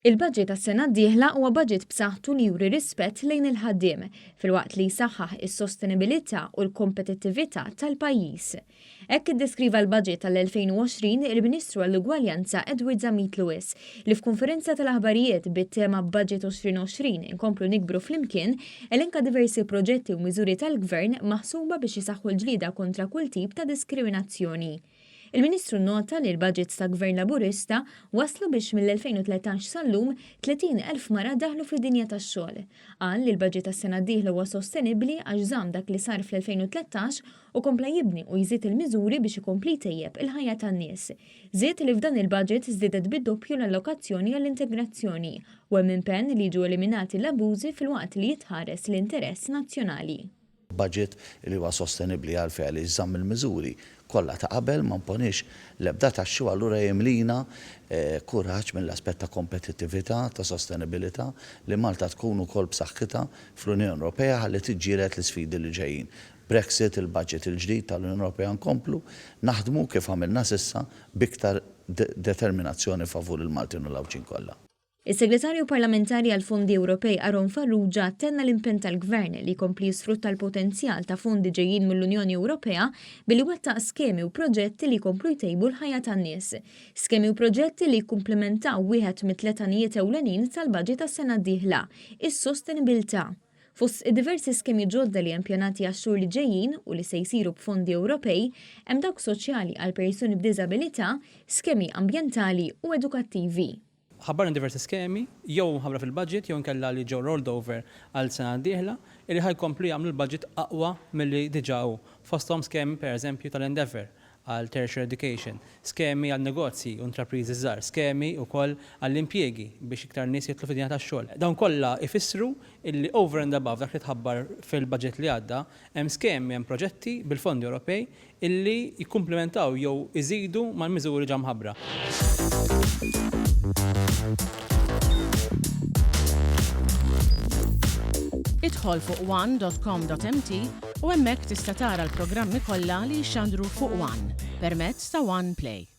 Il-budget għas-sena d-dieħla huwa budget b'saħħtu li juri rispett lejn il-ħaddiem, filwaqt li jsaħħaħ is-sostenibilità u l-kompetittività tal-pajjiż. Hekk iddeskriva l-budget tal-2020 il-Ministru għall-Ugwaljanza Edward Zammit Lewis, li f'konferenza tal-aħbarijiet bit-tema Budget 2020, Inkomplu Nikbru Flimkien, elenka diversi proġetti u miżuri tal-Gvern maħsuba biex isaħħu l-ġlieda kontra kull tip ta' diskriminazzjoni. Il-Ministru nnota li l-budgets ta' Gvern Laburista wasslu biex mill-2013 sal-lum 30,000 mara daħlu fid-dinja tax-xogħol. Qal li l-budget għas-sena d-dieħla huwa sostenibbli għax żamm dak li sar fl-2013 u kompla jibni u jżid il-miżuri biex ikompli jtejjeb il-ħajja tan-nies. Żied li f'dan il-budget żdiedet bid-doppju l-allokazzjoni għall-integrazzjoni u hemm impenn li jiġu eliminati l-abbużi filwaqt li jitħares l-interess nazzjonali. Budget li huwa sostenibbli għalfejn għaliex żamm il-miżuri kollha ta' qabel, ma mponiex l-ebda taxxi u allura jimlina kuraġġ mill-aspett ta' kompetittività, ta' sostenibilità li Malta tkun ukoll b'saħħitha fl-Unjoni Ewropea ħalli tiġġieled l-isfidi li ġejjin. Brexit, il-budget il-ġdid tal-Unjoni Ewropea nkomplu naħdmu kif għamilna s'issa b'iktar determinazzjoni favur il-Maltin u l-Għawdxin kollha. Is-Segretarju Parlamentari għall-Fondi Ewropej Aaron Farrugia tenna l-impenn tal-Gvern li jkompli jisfrutta l-potenzjal ta' fondi ġejjin mill-Unjoni Ewropea billi jwettaq skemi u proġetti li jkomplu jtejbu l-ħajja tan-nies. Skemi u proġetti li jikkumplimentaw wieħed mit-tliet għanijiet ewlenin tal-budget għas-sena d-dieħla, is-sostenibilità. Fost id-diversi skemi ġodda li hemm pjanati għax-xhur li ġejjin u li se jsiru b'fondi Ewropej, hemm dawk soċjali għal persuni b'diżabilità, skemi ambjentali u edukattivi. Ħabbarna diversi skemi, jew mħabbra fil-budget jew inkella li ġew rolled over għal sena d-dieħla, illi ħa jkomplu jagħmlu l-budget aqwa milli diġà hu. Fosthom skemi per eżempju tal-Endeavour għal tertiary education, skemi għal negozji u intrapriżi żgħar, skemi wkoll għall-impjiegi biex iktar nies jidħlu fid-dinja tax-xogħol. Dawn kollha jfissru illi over and above dak li tħabbar fil-budget li għadda, hemm skemi, hemm proġetti bil-fondi Ewropej illi jikkumplimentaw jew iżidu mal-miżuri ġa mħabbra. Idħol fuq one dot com dot mt u hemmhekk tista' tara l-programmi kollha li jixxandru fuq one permezz ta' One Play.